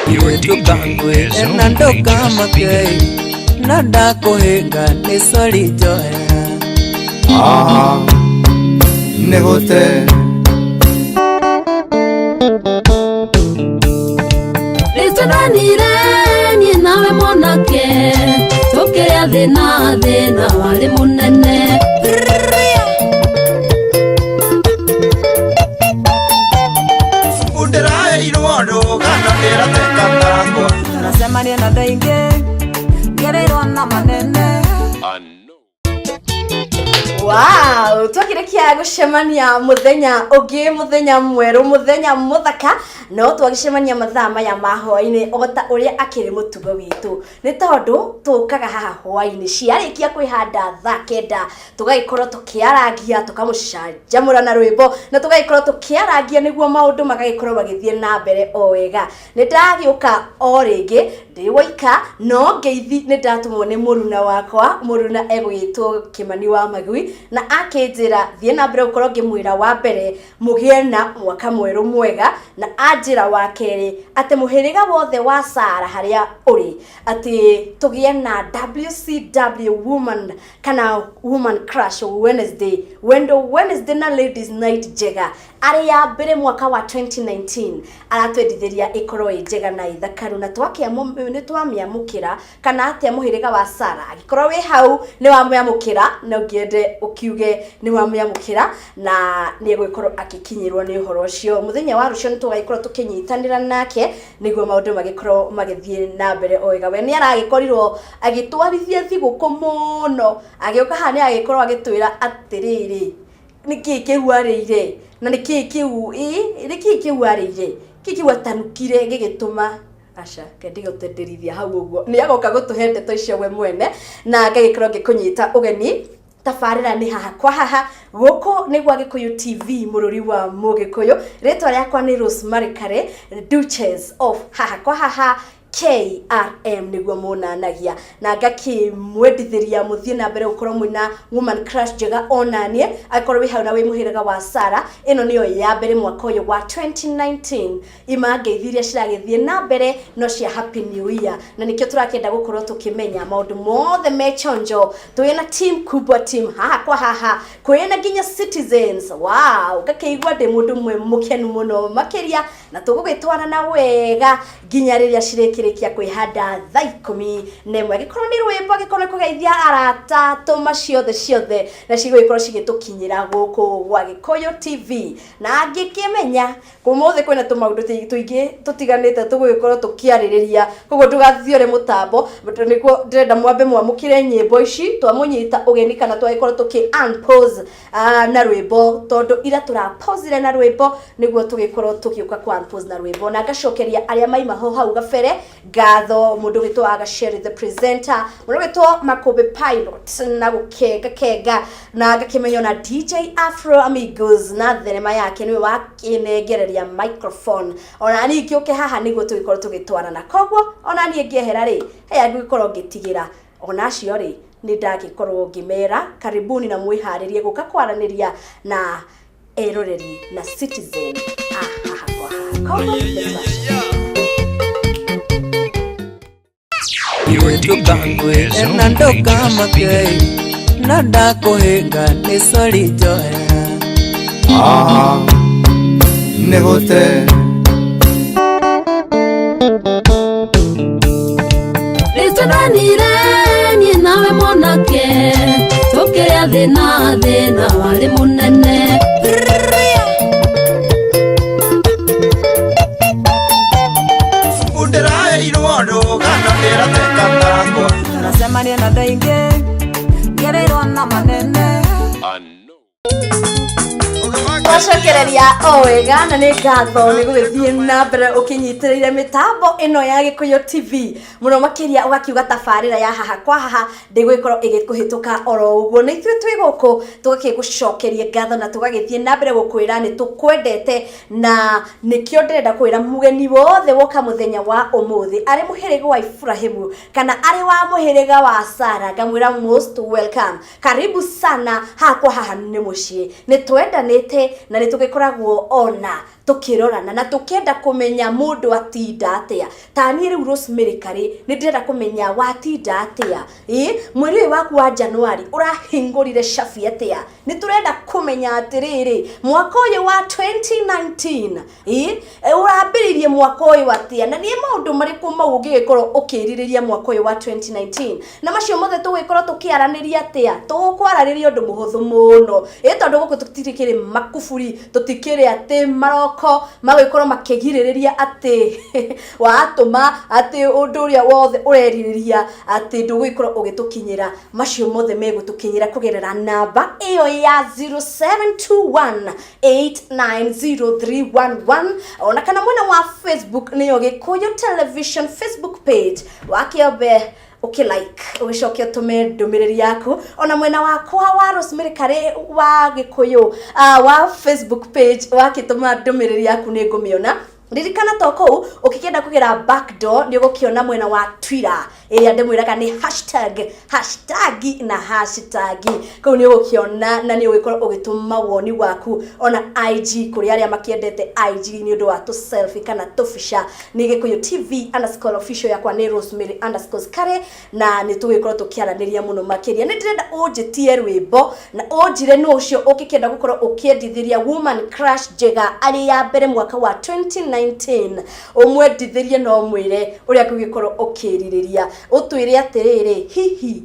Your DJ is na only just ndũkamake beginning. na ndakũhĩnga nĩ sori njohera. Ah, nĩ gũte. Nĩtwendanire niĩ nawe mwanake, tũkĩrĩa thĩna, thĩna warĩ mũnene. Ndĩraheirwo rũgano ndĩrateka takwa. Nacemania na andũ aingĩ ngereirwo na manene. Wow, twakĩrĩkia gũcemania mũthenya ũngĩ, mũthenya mwerũ, mũthenya mũthaka, no twagĩcemania mathaa maya ma hwaĩ-inĩ o ta ũrĩa akĩrĩ mũtugo witũ, nĩ tondũ tũkaga haha hwaĩ-inĩ ciarĩkia kwĩhanda thaa 9, tũgagĩkorwo tũkĩarangia, tũkamũcanjamũra na rwĩmbo, na tũgagĩkorwo tũkĩarangia nĩguo maũndũ magagĩkorwo magĩthiĩ na mbere o wega. Nĩ ndagĩũka o rĩngĩ ndĩ woika, no ngeithi nĩ ndatũmwo nĩ mũruna wakwa. Mũruna egũgĩtwo Kĩmani wa Magui, na akĩnjĩra thiĩ na mbere gũkorwo ngĩmwĩra wa mbere mũgĩe na mwaka mwerũ mwega, na anjĩra wa kerĩ atĩ mũhĩrĩga wothe wa Sara harĩa ũrĩ atĩ tũgĩe na WCW woman kana Woman Crush Wednesday, Wendo Wednesday na Ladies Night njega arĩ ya mbere mwaka wa 2019 aratwendithĩria ĩkorwo ĩ njega na ĩthakaru, na nĩ twamĩamũkĩra kana atĩa? Mũhĩrĩga wa Sara, angĩkorwo wĩ hau nĩ wamĩamũkĩra, no ngĩende ũkiuge nĩ wamĩamũkĩra, na nĩ egũgĩkorwo akĩkinyĩrwo nĩ ũhoro ũcio. Mũthenya wa rũcio nĩ tũgagĩkorwo tũkĩnyitanĩra nake nĩguo maũndũ magĩkorwo magĩthiĩ na mbere o wega. We nĩ aragĩkorirwo agĩtwarithia thigũkũ mũno, agĩũka haha nĩ agĩkorwo agĩtwĩra atĩrĩrĩ, nĩkĩĩ kĩu arĩire na nĩkĩĩ kĩu ĩ nĩkĩĩ kĩu arĩire, kĩĩ kĩu atanukire gĩgĩtũma aca kendige gũtĩtĩrithia hau ũguo. Nĩ agoka gũtũhe ndeto icio we mwene, na ngagĩkorwo ngĩkũnyita ũgeni. Tabarĩra nĩ Haha kwa Haha, gũkũ nĩ gwa Gĩkũyũ TV, mũrũri wa Mũgĩkũyũ. Rĩtwa rĩakwa nĩ Rosemary Kare, Duchess of Haha kwa Haha KRM nĩguo mũnanagia, na ngakĩmwendithĩria mũthiĩ na mbere gũkorwo mwĩna woman crush njega onaniĩ. Angĩkorwo wĩ hau na wĩ mũhĩrĩga wa Sara, ĩno nĩyo ya mbere mwaka ũyũ wa 2019. Ima ngeithi iria ciragĩthiĩ na mbere no cia Happy New Year, na nĩkĩo tũrakĩenda gũkorwo tũkĩmenya maũndũ mothe me chonjo. Twĩna team kubwa, team Haha kwa Haha, kwĩna nginya citizens. Wow, ngakĩigua ndĩ mũndũ ũmwe mũkenu mũno makĩria, na tũgũgĩtwarana wega nginya rĩrĩa cirĩkĩrĩkia kwĩhanda thaa 11. Angĩkorwo nĩ rwĩmbo, angĩkorwo nĩ kũgeithia arata, tũma ciothe ciothe na cigũgĩkorwo cigĩtũkinyĩra gũkũ gwa Gĩkũyũ TV. Na angĩkĩmenya ũmũthĩ kwĩna tũmaũndũ tũingĩ tũtiganĩte tũgũgĩkorwo tũkĩarĩrĩria, koguo ndũgathiore mũtambo, nĩguo ndĩrenda mwambe mwamũkĩre nyĩmbo ici twamũnyita ũgeni, kana twagĩkorwo tũkĩ unpause na rwĩmbo, tondũ ira tũrapausire na rwĩmbo nĩguo tũgĩkorwo tũgĩũka kwa unpause na rwĩmbo. Na ngacokeria arĩa maima ho hau gabere ngatho, mũndũ ũgĩtwo Agasheri the presenter, mũndũ ũgĩtwo Makũmbĩ Pilot na gũkenga kenga, na ngakĩmenya na DJ Afro Amigos na thenema yake nĩwe wakĩnengereria microphone ona niĩ ngĩũke haha nĩguo tũgĩkorwo tũgĩtwarana. Koguo ona niĩ ngĩehera rĩ, heya ngũgĩkorwo ngĩtigĩra ona acio rĩ, nĩ ndagĩkorwo ngĩmera karibuni na mwĩharĩrie gũka kwaranĩria na eroreri na citizen a Haha kwa Haha. Koguo nĩ twacoka. Your DJ is na only just ndũkamake beginning. na ndakũhĩnga nĩ sori njohera. Ah, nĩ gũte. Nĩtwendanire niĩ nawe mwanake, tũkĩrĩa thĩna, thĩna warĩ mũnene. Ndĩraheirwo rũgano ndĩrateka takwa. Nacemania na andũ aingĩ ngereirwo na manene. Twacokereria o wega, na nĩ ngatho nĩ gũgĩthiĩ na mbere ũkĩnyitĩrĩire mĩtambo ĩno ya Gĩkũyũ TV mũno makĩria, ũgakiuga tabarĩra ya Haha kwa Haha ndĩgũgĩkorwo ĩgĩkũhĩtũka oro ũguo. Na ithuĩ twĩ gũkũ tũgakĩgũcokeria ngatho na tũgagĩthiĩ na mbere gũkwĩra nĩ tũkwendete, na nĩkĩo ndĩrenda kwĩra mũgeni wothe woka mũthenya wa ũmũthĩ, arĩ mũhĩrĩga wa Ibrahimu kana arĩ wa mũhĩrĩga wa Sara, ngamwĩra most welcome, karibu sana. Haha kwa Haha nĩ mũciĩ, nĩ twendanĩte na nĩ tũgĩkoragwo ona Tũkĩrorana na tũkĩenda kũmenya mũndũ atinda atĩa. Ta niĩ rĩu Rosemary Karĩ nĩ ndĩrenda kũmenya watinda atĩa, ĩ mweri ũyũ waku wa Januari ũrahingũrire cabi atĩa? Nĩ tũrenda kũmenya atĩrĩrĩ, mwaka ũyũ wa 2019, ĩ ũrambĩrĩirie mwaka ũyũ atĩa, na nĩ maũndũ marĩkũ mau ũngĩgĩkorwo ũkĩrirĩria mwaka ũyũ wa 2019? Na macio mothe tũgĩkorwo tũkĩaranĩria atĩa? Tũkwararĩria ũndũ mũhũthũ mũno, ĩ tondũ gũkũ tũtirĩkĩrĩ makuburi, tũtikĩrĩ atĩ maroko magũgĩkorwo makĩgirĩrĩria atĩ watũma atĩ ũndũ ũrĩa wothe ũrerirĩria atĩ ndũgũgĩkorwo ũgĩtũkinyĩra. Macio mothe megũtũkinyĩra kũgerera namba ĩyo ya 0721 890311, ona kana mwena wa Facebook, nĩyo Gĩkũyũ Television Facebook page. Wakĩombe ũkĩlike, ũgĩcoke ũtũme ndũmĩrĩri yaku. Ona mwena wakwa wa Rosemary Karĩ wa Gĩkũyũ wa Facebook page, wakĩtũma ndũmĩrĩri yaku nĩ ngũmĩona. Ririkana to kũu, ũkĩkĩenda kũgera backdoor nĩ ũgũkĩona mwena wa Twitter ĩrĩa ndĩmwĩraga nĩ hashtag, hashtag na hashtag. Kũu nĩ ũgũkĩona na nĩ ũgũgĩkorwo ũgĩtũma woni waku. Ona IG, kũrĩ arĩa makĩendete IG nĩ ũndũ wa tũ selfie kana tũbica, nĩ Gĩkũyũ TV_official. Yakwa nĩ Rosemary_Kare, na nĩ tũgũgĩkorwo tũkĩaranĩria mũno makĩria. Nĩ ndĩrenda ũnjĩtie rwĩmbo na ũnjĩre nũ ũcio ũngĩkĩenda gũkorwo ũkĩendithĩria woman crush njega arĩ ya mbere mwaka wa 2019. Ũmwendithĩrie no mwĩre ũrĩa ngũgĩkorwo ũkĩrirĩria. Ũtwĩre atĩrĩrĩ, hihi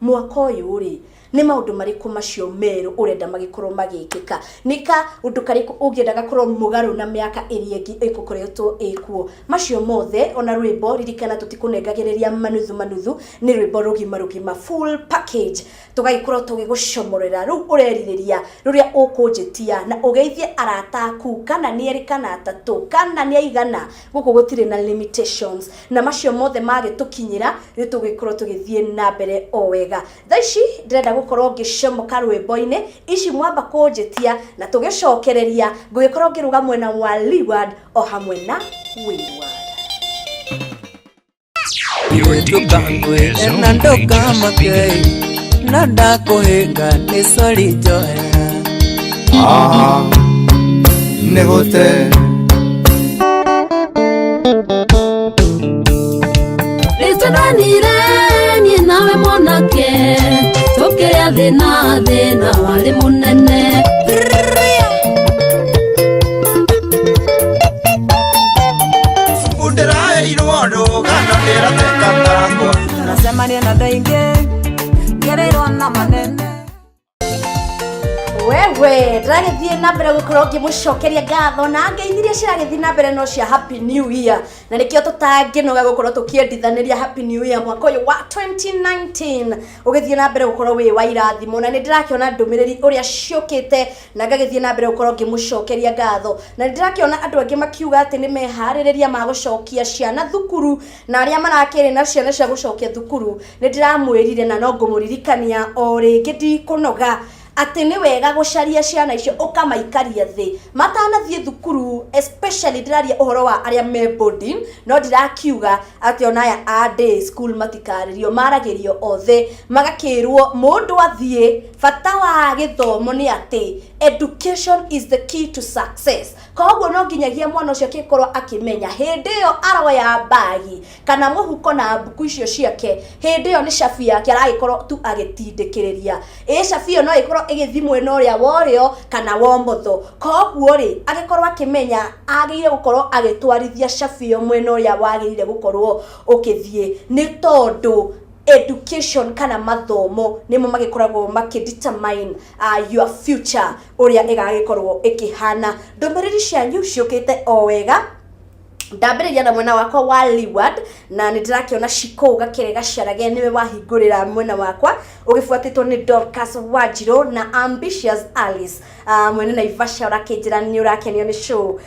mwaka ũyũ rĩ, nĩ maũndũ marĩkũ macio merũ ũrenda magĩkorwo magĩkĩka? Nĩ ka ũndũ karĩkũ ũngĩenda gakorwo mũgarũ na mĩaka ĩrĩa ĩngĩ ĩgũkoretwo ĩkuo? Macio mothe ona rwĩmbo. Ririkana tũtikũnengagĩrĩria manuthu manuthu, nĩ rwĩmbo rũgima rũgima, full package, tũgagĩkorwo tũgĩgũcomorera rĩu ũrerirĩria rũrĩa ũkũnjĩtia, na ũgeithie arata aku, kana nĩ erĩ, kana atatũ, kana nĩ aigana. Gũkũ gũtirĩ na limitations, na macio mothe magĩtũkinyĩra nĩ tũgĩkorwo tũgĩthiĩ na mbere o wega. Thaa ici ndĩrenda gũkorwo ngĩcomoka rwĩmbo-inĩ ici mwamba kũnjĩtia, na tũgĩcokereria ngũgĩkorwo ngĩrũga mwena wa Leeward o hamwe na Windward. Your DJ is na only just ndũkamake beginning. Na ndakũhĩnga nĩ sorry, njohera. Aha, nĩ gũte. Nĩtwendanire niĩ nawe mwanake, tũkĩrĩa thĩna, thĩna warĩ mũnene. Cuku ndĩraheirwo rũgano ndĩrateka takwa. Nacemania na andũ aingĩ, ngereirwo na manene. Wewe ndĩragĩthiĩ na mbere gũkorwo ngĩmũcokeria ngatho, na ngeithi iria ciragĩthiĩ na mbere no cia Happy New Year, na nĩkĩo tũtangĩnoga gũkorwo tũkĩendithanĩria Happy New Year. Mwaka ũyũ wa 2019 ũgĩthiĩ na mbere gũkorwo wĩ wa irathimo, na nĩ ndĩrakĩona ndũmĩrĩri ũrĩa ciũkĩte na ngagĩthiĩ na mbere gũkorwo ngĩmũcokeria ngatho. Na nĩ ndĩrakĩona andũ angĩ makiuga atĩ nĩ meharĩrĩria ma gũcokia ciana thukuru, na arĩa marakĩrĩ na ciana cia gũcokia thukuru, nĩ ndĩramwĩrire na no ngũmũririkania o rĩngĩ, ndikũnoga, atĩ nĩ wega gũcaria ciana icio ũkamaikaria thĩ matanathiĩ thukuru. Especially ndĩraria ũhoro wa arĩa me boarding, no ndirakiuga atĩ ona aya a day school matikarĩrio, maragĩrio othe, magakĩrwo mũndũ athiĩ. Bata wa gĩthomo nĩ atĩ education is the key to success. Koguo no nginyagia mwana ũcio akĩkorwo akĩmenya hĩndĩ ĩyo aroya bagi kana mũhuko na mbuku icio ciake, hĩndĩ ĩyo nĩ cabi yake aragĩkorwo tu agĩtindĩkĩrĩria. Ĩ cabi ĩyo no ĩkorwo ĩgĩthiĩ mwena ũrĩa wa ũrĩo kana wa ũmotho. Koguo rĩ, agĩkorwo akĩmenya agĩrĩire gũkorwo agĩtwarithia cabi ĩyo mwena ũrĩa wagĩrĩire gũkorwo ũkĩthiĩ, nĩ tondũ education kana mathomo nĩmo magĩkoragwo makĩ determine your future ũrĩa ĩgagĩkorwo ĩkĩhana. Ndũmĩrĩri cianyu ciũkĩte o wega. Ndambĩrĩria na mwena wakwa wa Leeward, na nĩ ndĩrakĩona Shiko Gakere Gacarage nĩwe wahingũrĩra mwena wakwa, ũgĩbuatĩtwo nĩ Dorcas Wanjirũ na Ambitious Alice. Mwene Naivasha ũrakĩnjĩra nĩ ũrakenio nĩ show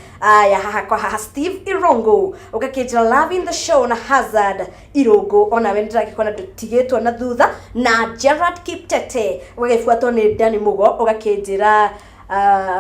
ya haha kwa haha. Steve Irongo ũgakĩnjĩra loving the show, na Hazard Irũngũ onawe nĩ ndĩragĩkona ndũtigĩtwo na thutha, na Gerard Kiptete ũgagĩbuatwo nĩ Dani Mugo ũgakĩnjĩra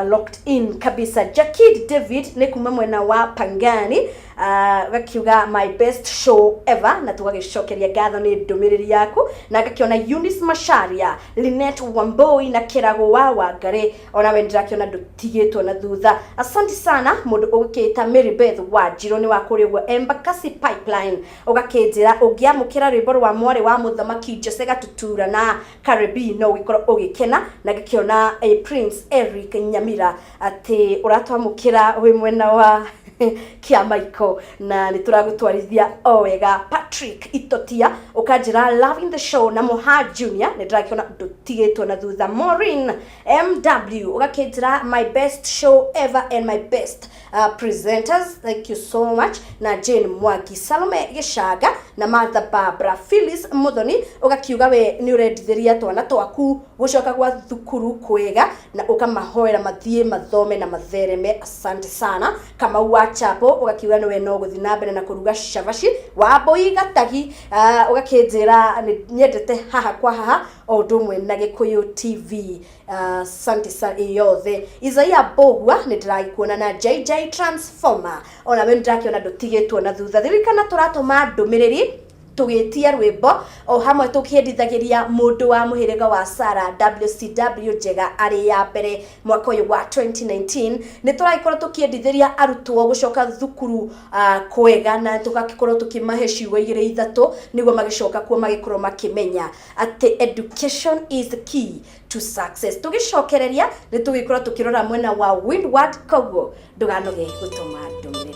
locked in kabisa. Jakid David nĩ kuma mwena wa Pangani. Ũgakiuga my best show ever, na tũgagĩcokeria ngatho nĩ ndũmĩrĩri yaku. Na ngakĩona Eunice Macharia, Linet Wambui na Kĩrago wa Wangari, onawe ndĩrakĩona ndũtigĩtwo na thutha. Asante sana. Mũndũ ũgĩkĩta Mary Beth Wanjirũ nĩ wa kũrĩa ũguo Embakasi Pipeline, ũgakĩnjĩra ũngĩamũkĩra rwĩmbo rwa mwarĩ wa mũthamaki Jose Gatutura na Caribbean no ũgĩkorwo ũgĩkena. Na ngĩkĩona Prince Eric Nyamira atĩ ũratwamũkĩra wĩ mwena wa Kĩamaiko na nĩ tũragũtwarithia o wega. Patrick Itotia ũkanjĩra loving the show, na Moha Junior nĩ ndĩrakĩona ndũtigĩtwo na thutha. Maureen MW ũgakĩnjĩra my best show ever and my best presenters, thank you so much. Na Jane Mwangi, Salome Gĩcanga na Martha Barbara Phyllis Muthoni, ũgakiuga we nĩ ũrendithĩria twana twaku gũcoka gwa thukuru kwega na ũkamahoera mathiĩ mathome na mathereme. Asante sana. Kamau wa Chapo ũgakiuga nĩwe no gũthiĩ na mbere na kũruga cabaci. Wambui Gatagi, ũgakĩnjĩra nĩ nyendete haha kwa haha o ũndũ ũmwe na Gĩkũyũ TV. Asante sana yothe. Isaia Mbũgua nĩ ndĩragĩkuona na JJ Transformer, ona we nĩ ndĩrakĩona ndũtigĩtwo na thutha. Ririkana tũratũma ndũmĩrĩri tũgĩtia rwĩmbo o hamwe tũkĩendithagĩria mũndũ wa mũhĩrĩga wa Sara WCW njega arĩ ya mbere mwaka ũyũ wa 2019. Nĩ tũragĩkorwo tũkĩendithĩria arutwo gũcoka thukuru kwega na tũgakĩkorwo tũkĩmahe ciugo igĩrĩ ithatũ nĩguo magĩcoka kuo magĩkorwo makĩmenya atĩ education is the key to success. Tũgĩcokereria nĩ tũgĩkorwo tũkĩrora mwena wa Windward, koguo ndũganoge gũtũma ndũmĩrĩri.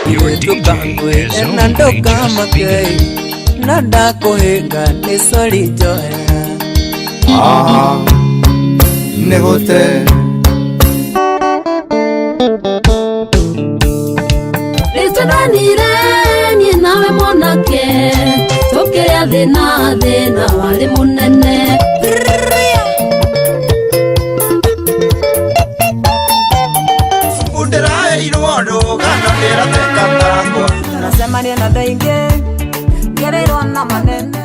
Your DJ is na only just ndũkamake beginning. Na ndakũhĩnga nĩ sorry njohera. Aha, nĩ gũte. Nĩtwendanire niĩ nawe mwanake, tũkĩrĩa thĩna, thĩna warĩ mũnene. Cuku ndĩraheirwo ndũgano ndĩrateka takwa. Tunacemania na andũ aingĩ ngereirwo na manene.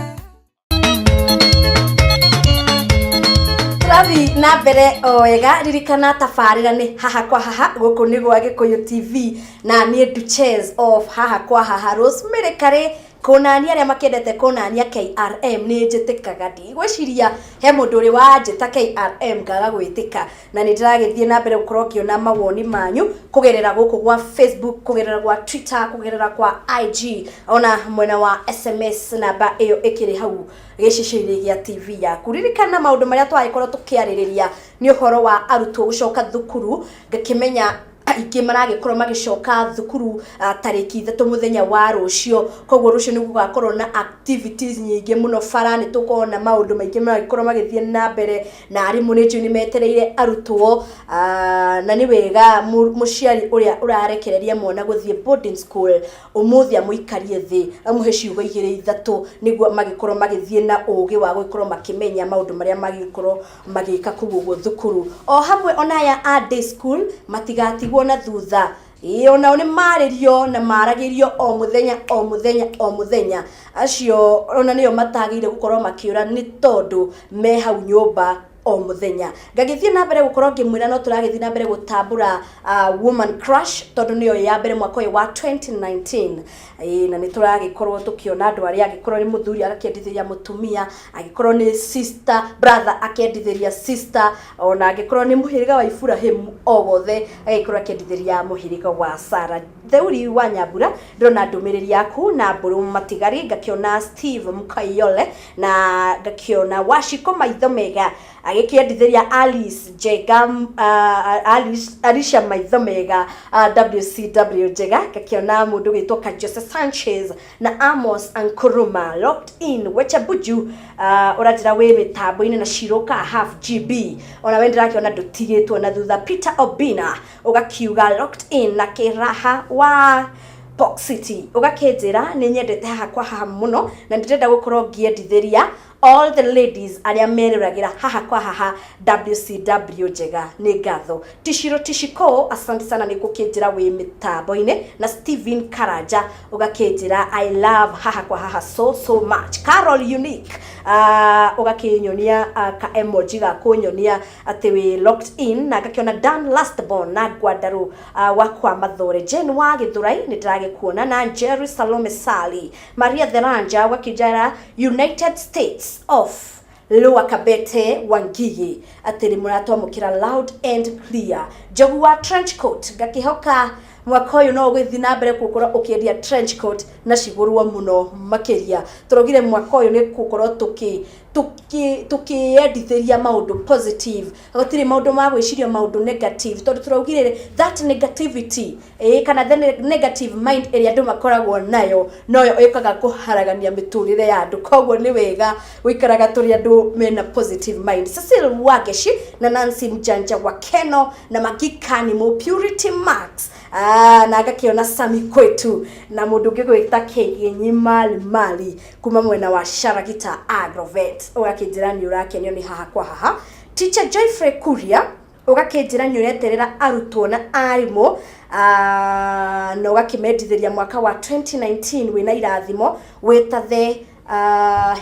Tũrathiĩ na mbere o wega. Ririkana tabarĩra nĩ haha kwa haha, gũkũ nĩ gwa Gĩkũyũ TV na niĩ Duchess of haha kwa haha, Rosemary Karĩ kũnania arĩa makĩendete kũnania KRM. Nĩ njĩtĩkaga, ndigwĩciria he mũndũ ũrĩ wanjĩta KRM ngaga gwĩtĩka, na nĩ ndĩragĩthiĩ na mbere gũkorwo ngĩona mawoni manyu kũgerera gũkũ gwa Facebook, kũgerera gwa Twitter, kũgerera kwa IG, ona mwena wa SMS, namba ĩyo ĩkĩrĩ hau gĩcicio-inĩ gĩa TV yaku. Ririkana maũndũ marĩa twagĩkorwo tũkĩarĩrĩria nĩ ũhoro wa arutwo gũcoka thukuru. Ngakĩmenya aingĩ maragĩkorwo magĩcoka thukuru tarĩki 3 mũthenya wa rũciũ, koguo rũciũ nĩ gũgakorwo na activities nyingĩ mũno bara, nĩ tũkona maũndũ maingĩ maragĩkorwo magĩthiĩ na mbere, na arimũ nĩ njũĩ nĩ metereire arutwo. Na nĩ wega mũciari ũrĩa ũrarekereria mwana gũthiĩ boarding school ũmũthĩ amũikarie thĩ, amũhe ciugo igĩrĩ ithatũ nĩguo magĩkorwo magĩthiĩ na ũgĩ wa gũgĩkorwo makĩmenya maũndũ marĩa magĩkorwo magĩka kũu ũguo thukuru. O hamwe ona aya a day school matigatigwo na thutha. Ĩĩ, onao nĩ marĩrio na maragĩrio o mũthenya o mũthenya o mũthenya. Acio ona nĩo matagĩrĩire gũkorwo makĩũra nĩ tondũ me hau nyũmba o mũthenya. Ngagĩthiĩ na mbere gũkorwo ngĩmwĩra no tũragĩthiĩ na mbere gũtambũra woman crush tondũ nĩyo ya mbere mwaka ũyũ wa 2019. Ĩĩ, na nĩ tũragĩkorwo tũkĩona andũ arĩa angĩkorwo nĩ mũthuri agakĩendithĩria mũtumia, angĩkorwo nĩ sister brother akendithĩria sister, ona angĩkorwo nĩ mũhĩrĩga wa Iburahĩmu o wothe agĩkorwo akĩendithĩria mũhĩrĩga wa Sara. Theuri wa Nyambura, ndĩrona ndũmĩrĩri yaku na Mbũrũ Matigari, ngakĩona Steve Mkayole na ngakĩona Waciko Maitho Mega agĩkĩendithĩria Alice Njega, Alice, Alicia Maitho Mega, WCW Njega. Ngakĩona mũndũ ũgĩtwo Kajose Sanchez na Amos Ankuruma locked in. Weche Buju, ũranjĩra wĩ mĩtambo-inĩ na Shiroka half GB, ona we ndĩrakĩona ndũtigĩtwo na thutha. Peter Obina ũgakiuga locked in na Kĩraha wa Pok City, ũgakĩnjĩra nĩ nyendete haha kwa haha mũno na ndĩrenda gũkorwo ngĩendithĩria. All the ladies arĩa meroragĩra haha kwa haha WCW njega, nĩ ngatho. Tishiro Tishiko, asante sana nĩ gũkĩnjĩra wĩ mĩtambo-inĩ. Na Steven Karanja ũgakĩnjĩra, "I love haha kwa haha so so much." Carol Unique, ũgakĩnyonia ka emoji ga kũnyonia atĩ wĩ locked in. Na ngakĩona Dan Lastborn na Ngwandarũ wa kwa Mathore, Jane wa Gĩthũrai, nĩ ndĩragĩkuona. Na Jerry Salome Sali Maria Theranja ũgakĩnjĩra United States of Lower Kabete Wangigi atĩ nĩ mũratwamũkĩra loud and clear. Njogu wa trench coat, ngakĩhoka mwaka ũyũ no ũgĩthiĩ na mbere gũkorwo ũkĩendia trench coat na cigũrwo mũno makĩria. Tũraugire mwaka ũyũ nĩ gũkorwo tũkĩendithĩria maũndũ positive, gũtirĩ maũndũ ma gwĩciria maũndũ negative, tondũ tũraugire that negativity kana the negative mind ĩrĩa andũ makoragwo nayo noyo ĩkaga kũharagania mĩtũrĩre ya andũ. Koguo nĩ wega gũikaraga tũrĩ andũ mena positive mind. Cecil Wageshi na Nancy Mjanja wa Keno na Magikani mo Purity Max, na ngakĩona Sami Kwetu na mũndũ ũngĩ gwĩta Kĩgĩnyi Mali Mali kuma mwena wa Sharagita Agrovet, ũgakĩnjĩra nĩ ũrakenio nĩ haha kwa haha. Teacher Joyfrey Kuria ũgakĩnjĩra nĩ ũreterera arutwo na arimũ, na ũgakĩmendithĩria mwaka wa 2019 wĩna irathimo, wĩta the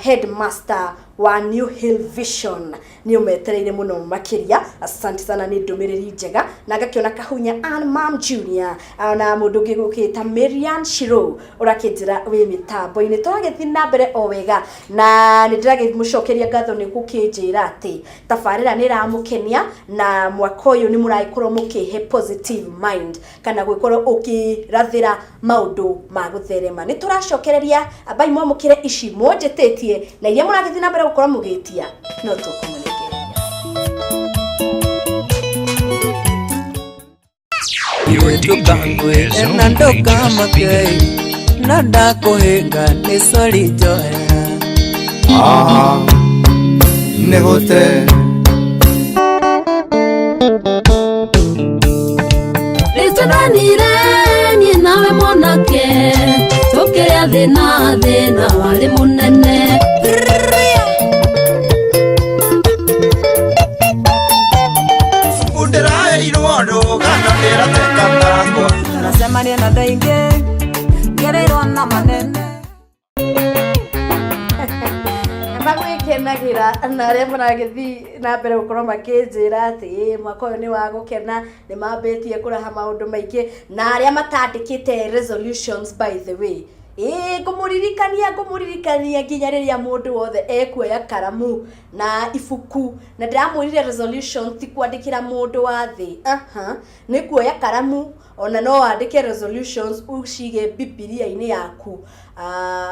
headmaster wa New Hill Vision, nĩ ũmetereire mũno makĩria. Asante sana nĩ ndũmĩrĩri njega. Na ngakĩona Kahunya Ann Mam Junior na mũndũ ũngĩ gũkĩta Marian Shiro ũrakĩnjĩra wĩ mĩtambo-inĩ. Tũragĩthiĩ na mbere o wega na nĩ ndĩragĩmũcokeria ngatho nĩ gũkĩnjĩra atĩ tabarĩra nĩ ĩramũkenia na mwaka ũyũ nĩ mũragĩkorwo mũkĩhe positive mind kana gwĩkorwo ũkĩrathĩra maũndũ ma gũtherema. Nĩ tũracokereria ambai mwamũkĩre ici mũnjĩtĩtie na iria mũragĩthiĩ na mbere gũkorwo mũgĩtia no tũkũmũnengeria. Your DJ is na only just ndũkamake beginning. Na ndakũhĩnga nĩ sorry njohera. Ah, nĩ gũte. Nĩtwendanire niĩ nawe mwanake, tũkĩrĩa thĩna, thĩna warĩ mũnene. Cubu ndĩraheirwo rũgano ndĩrateka takwa. Nacemania na andũ aingĩ, ngereirwo na manene. Magwĩkenagira na arĩa maragĩthiĩ na mbere gũkorwo makĩnjĩra atĩ mwaka ũyũ nĩ wa gũkena, nĩ mambĩtie kũraha maũndũ maingĩ. Na arĩa matandĩkĩte resolutions, by the way, ngũmũririkania nginya rĩrĩa mũndũ wothe ekuoya karamu na ibuku. Na ndĩramwĩrire resolution ti kwandĩkĩra mũndũ wa thĩ, aha, nĩ kuoya karamu. Ona no wandĩke resolutions ũcige Bibilia-inĩ yaku,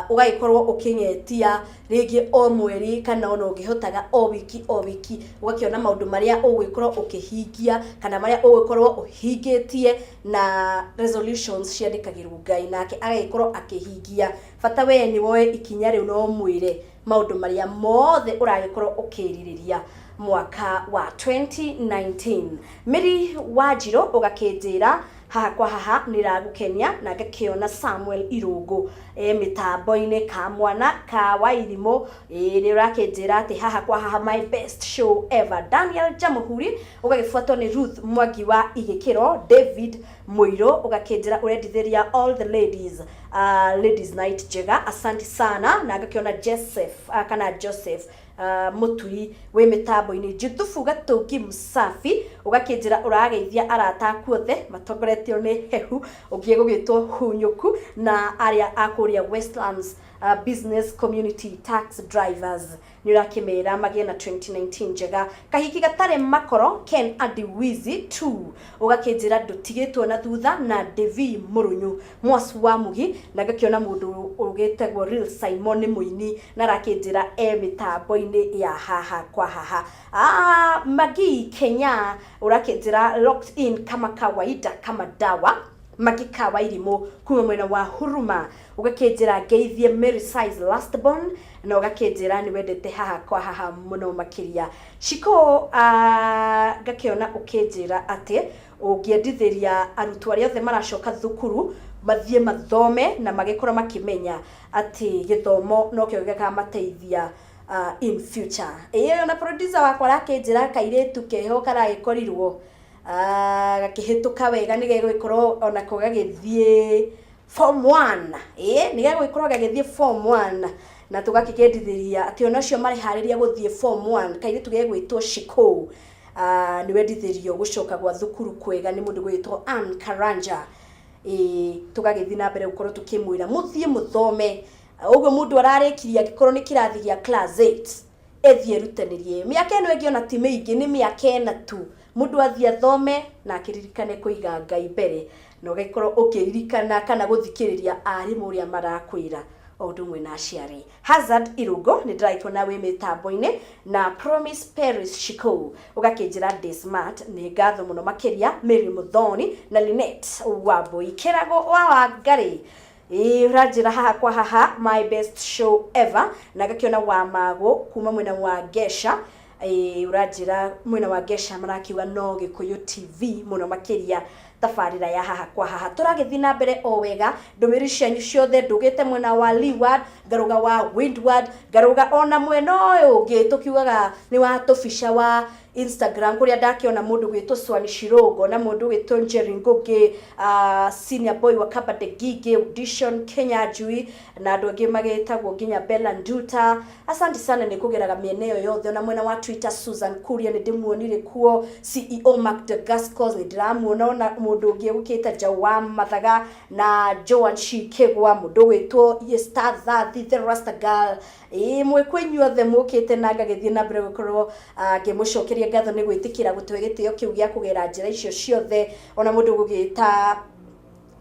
ũgagĩkorwo ũkĩng'etia rĩngĩ o mweri kana ona ũngĩhotaga o wiki o wiki, ũgakĩona maũndũ marĩa ũgũgĩkorwo ũkĩhingia kana marĩa ũgũkorwo ũhingĩtie. Na resolutions ciandĩkagĩrwo Ngai nake agagĩkorwo akĩhingia. Bata we nĩ woe ikinya rĩu no mwĩre maũndũ marĩa mothe ũragĩkorwo ũkĩrirĩria mwaka wa 2019. Mĩri Wanjirũ ũgakĩnjĩra haha kwa haha nĩ ĩragũkenia. Na ngakĩona Samuel Irũngũ mĩtambo-inĩ ka mwana ka Wairimũ, nĩ ũrakĩnjĩra atĩ haha kwa haha my best show ever. Daniel Jamuhuri ũgagĩbuatwo nĩ Ruth Mwangi wa Igĩkĩro. David Mũirũ ũgakĩnjĩra ũrendithĩria all the ladies ladies night njega, asante sana. Na ngakĩona Joseph kana Joseph Mũturi wĩ mĩtambo-inĩ. Juthubu Gatũngi Msafi ũgakĩnjĩra ũrageithia arata aku othe matongoretio nĩ Hehu ũngĩ gũgĩtwo Hunyũku na arĩa a kũrĩa Westlands Business Community Tax Drivers, nĩ ũrakĩmera magĩe na 2019 njega. Kahiki gatarĩ makoro Ken Adiwizi 2 ũgakĩnjĩra ndũtigĩtwo na thutha na Devi Mũrũnyũ Mwasu wa Mugi. Na ngakĩona mũndũ ũgĩtagwo Real Simon, nĩ mũini na arakĩnjĩra e mĩtambo-inĩ ya haha kwa haha. Magi Kenya ũrakĩnjĩra locked in kama kawaida kama dawa. Magika wa Irimũ kuma mwena wa Huruma ũgakĩnjĩra ngeithie Mary Size Lastborn na ũgakĩnjĩra nĩ wendete haha kwa haha mũno makĩria. Shiko, ngakĩona ũkĩnjĩra atĩ ũngĩendithĩria arutwo arĩa othe maracoka thukuru mathiĩ mathome na magĩkorwo makĩmenya atĩ gĩthomo nokĩo gĩkamateithia. In future ĩyo na producer wakwa arakĩnjĩra kairĩtu keho karagĩkorirwo gakĩhĩtũka wega nĩ gegũgĩkorwo onako gagĩthiĩ form 1. Ĩ nĩ gegũgĩkorwo gagĩthiĩ form 1 na tũgakĩkendithĩria atĩ ona acio mareharĩria gũthiĩ form 1, kairĩtu gegwĩtwo Shiko. Nĩ wendithĩrio gũcoka gwa thukuru kwega nĩ mũndũ gwĩtwo Ann Karanja. Ĩ tũgagĩthiĩ na mbere gũkorwo tũkĩmwĩra mũthiĩ mũthome ũguo mũndũ ararĩkirie, angĩkorwo nĩ kĩrathi gĩa class 8, ĩthiĩ ĩrutanĩrie mĩaka ĩno ĩngĩ, ona ti mĩingĩ, nĩ mĩaka 4 tu. Mũndũ athiĩ athome na akĩririkane kũiga Ngai mbere na ũgagĩkorwo ũkĩririkana kana gũthikĩrĩria arimũ ũrĩa marakwĩra o ũndũ ũmwe na aciari. Hazard Irungo nĩ ndĩragĩkuona wĩ mĩtambo-inĩ na Promise Paris Shiko ũgakĩnjĩra ndĩ smart, nĩ ngatho mũno makĩria. Mary Muthoni na Linet Wambui Kĩrago wa Wangarĩ, ĩĩ ũranjĩra haha kwa haha, my best show ever, na ngakĩona wa magũ kuma mwena wa Gesha. Ĩĩ ũranjĩra mwena wa Gesha marakiuga no Gĩkũyũ TV mũno makĩria, tabarĩra ya haha kwa haha. Tũragĩthiĩ na mbere o wega, ndũmĩrĩri cianyu ciothe ndũgĩte mwena wa Leeward, ngarũga wa Windward, ngarũga ona mwena ũyũ ũngĩ tũkiugaga nĩ wa tũbica wa Instagram, kũrĩa ndakĩona mũndũ gwĩtwo Swani Shirongo na mũndũ gwĩtwo Njeri Ngugi, senior boy wa Kabade Gigi Audition Kenya Njui na andũ angĩ magĩtagwo nginya Bella Nduta. Asante sana nĩ kũgeraga mĩena ĩyo yothe. Ona mwena wa Twitter, Susan Kuria nĩ ndĩmuonire kuo, CEO Mark Dagascos nĩ ndĩramuona, ona mũndũ ũngĩ ũgũkĩte Jau wa Mathaga na Joan Shikegwa, mũndũ ũgwĩtwo Star Thathi the Rasta Girl. Ĩĩ mwĩkũ inyuothe mũkĩte na ngagĩthiĩ na mbere gũkorwo ngĩmũcokeria ngatho nĩ gwĩtĩkĩra gũtũhe gĩtĩo kĩu gĩa kũgera njĩra icio ciothe. Ona mũndũ gũgĩta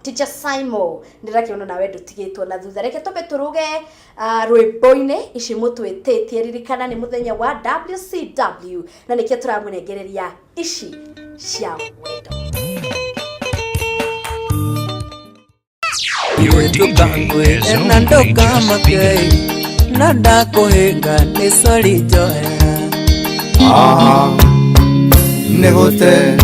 Teacher Simon ndĩrakĩona nawe ndũtigĩtwo na thutha. Reke tũmbe tũruge rwĩmbo-inĩ ici mũtwĩtĩtie. Ririkana nĩ mũthenya wa WCW na nĩkĩo tũramũnengereria ici cia wendo. Your DJ is na only just ndũkamake beginning. Na ndakũhĩnga nĩ sorry njohera. Ah, nĩ gũte.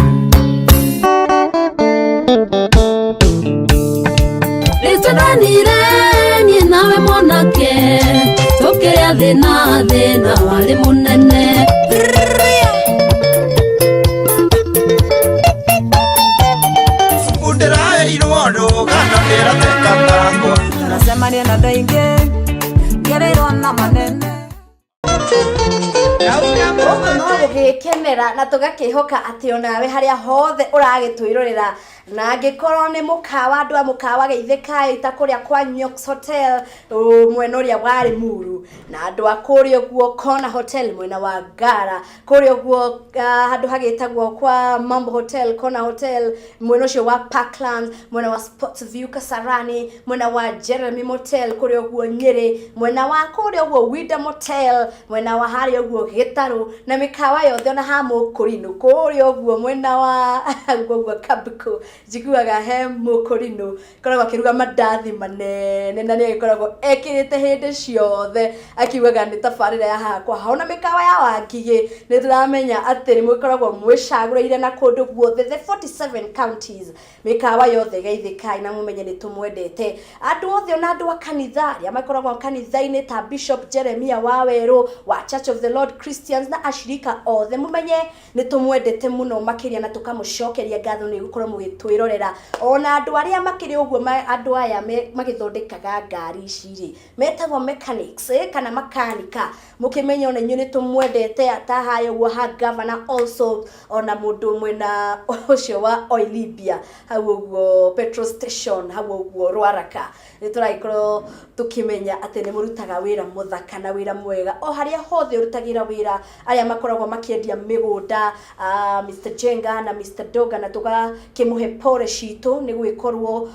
Nĩtwendanire niĩ nawe mwanake, tũkĩrĩa thĩna, thĩna warĩ mũnene. Cukuru ndĩraheirwo rũgano ndĩrateka takwa. Tunacemania na andũ aingĩ ngereirwo na manene. Gũkũ no gũgĩkenera na tũgakĩhoka atĩ onawe harĩa hothe ũragĩtwĩrorera, na angĩkorwo nĩ mũkawa, andũ a mũkawa geithĩkai ta kũrĩa kwa Nyox Hotel, mwena ũrĩa wa Limuru, na andũ a kũrĩa ũguo Corner Hotel mwena wa Ngara kũrĩa ũguo, handũ hagĩtagwo kwa Mambo Hotel, Corner Hotel mwena ũcio wa Parklands, mwena wa Sports View Kasarani, mwena wa Jeremy Motel kũrĩa ũguo Nyĩrĩ, mwena wa kũrĩa ũguo Winda Motel, mwena wa harĩa ũguo Gĩtarũ na mĩkawa yothe, ona ha Mũkũrinũ kũrĩa ũguo mwena wa ũguo ũguo Kabuku, njiguaga he Mũkũrinũ koragwo akĩruga mandathi manene na nĩ agĩkoragwo ekĩrĩte hĩndĩ ciothe akiugaga nĩ tabarĩra ya haha kwa haha. Ona mĩkawa ya Wangigĩ nĩ tũramenya atĩ nĩ mũkoragwo mwĩcagũrĩire na kũndũ guothe, the 47 counties, mĩkawa yothe geithĩkai na mũmenye nĩ tũmwendete andũ othe, ona andũ a kanitha arĩa makoragwo kanitha-inĩ ta Bishop Jeremia Wawerũ wa Church of the Lord Christians na ashirika othe, mũmenye nĩ tũmwendete mũno makĩria na tũkamũcokeria ngatho nĩ gũkorwo mũgĩtwĩrorera. Ona andũ arĩa makĩrĩ ũguo andũ aya magĩthondekaga ngari ici rĩ metagwo mechanics, kana makanika, mũkĩmenye ona inyuĩ nĩ tũmwendete atahaya ũguo ha governor also, ona mũndũ mwena ũcio wa Oilibia hau ũguo petrol station hau ũguo Rwaraka, nĩ tũragĩkorwo tũkĩmenya atĩ nĩ mũrutaga wĩra mũthaka na wĩra mwega o harĩa hothe ũrutagĩra wĩra. Arĩa makoragwo makĩendia mĩgũnda, Mr Jenga na Mr Doga, na tũgakĩmũhe pole citũ nĩ gũgĩkorwo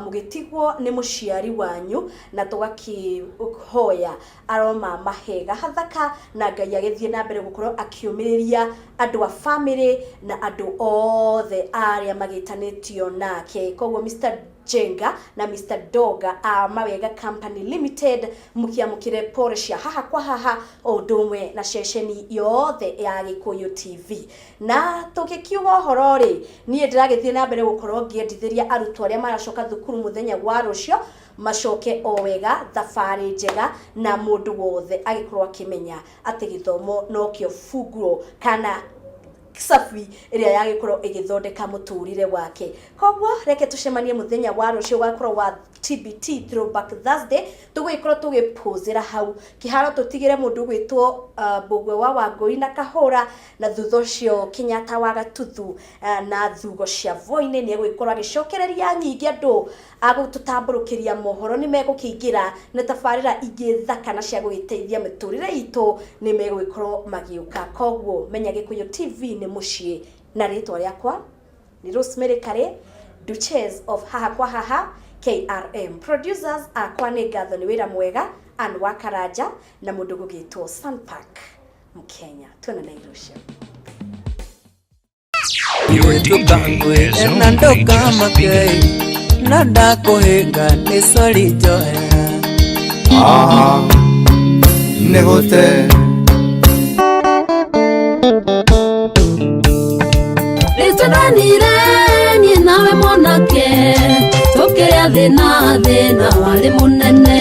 mũgĩtigwo nĩ mũciari wanyu, na tũgakĩhoya aroma mahega hathaka na Ngai agĩthiĩ na mbere gũkorwo akĩũmĩrĩria andũ a family na andũ othe arĩa magĩtanĩtio nake. Koguo Mr Jenga na Mr Doga a Mawega Company Limited, mũkĩamũkĩre pole cia haha kwa haha o ũndũ ũmwe na ceceni yothe ya Gĩkũyũ TV. Na tũgĩkiuga ũhoro rĩ, niĩ ndĩragĩthiĩ Na mbere gũkorwo ngĩendithĩria arutwo arĩa maracoka thukuru mũthenya wa rũcio macoke o wega, thabarĩ njega, na mũndũ wothe agĩkorwo akĩmenya atĩ gĩthomo nokĩo funguo kana cabi ĩrĩa yagĩkorwo ĩgĩthondeka mũtũrĩre wake. Koguo reke tũcemanie mũthenya wa rũciũ, ũgakorwo wa TBT, Throwback Thursday. Tũgũgĩkorwo tũgĩpũzĩra hau kĩharo, tũtigĩre mũndũ ũgwĩtwo Mbũgwe wa Wangũi na Kahũra, na thutha ũcio Kenyatta wa Gatuthu na thugo cia Voi-inĩ nĩ egũgĩkorwo agĩcokereria nyingĩ andũ agũtũtambũrũkĩria mohoro. Nĩ megũkĩingĩra na tabarĩra ingĩ thaka na cia gũgĩteithia mĩtũrĩre itũ, nĩ megũgĩkorwo magĩũka. Koguo menya Gĩkũyũ TV nĩ mũciĩ, na rĩtwa rĩakwa nĩ Rosemary Kare, Duchess of haha kwa haha KRM. Producers akwa nĩ ngatho nĩ wĩra mwega Ann wa Karanja na mũndũ gũgĩtwo Sunpark Mkenya. Tuonane rũciũ. Your DJ is Na only just ndũkamake beginning. No ndakũhĩnga nĩ sorry njohera. Ah, nĩ gũte. Nĩtwendanire niĩ nawe mwanake, tũkĩrĩa thĩna, thĩna warĩ mũnene.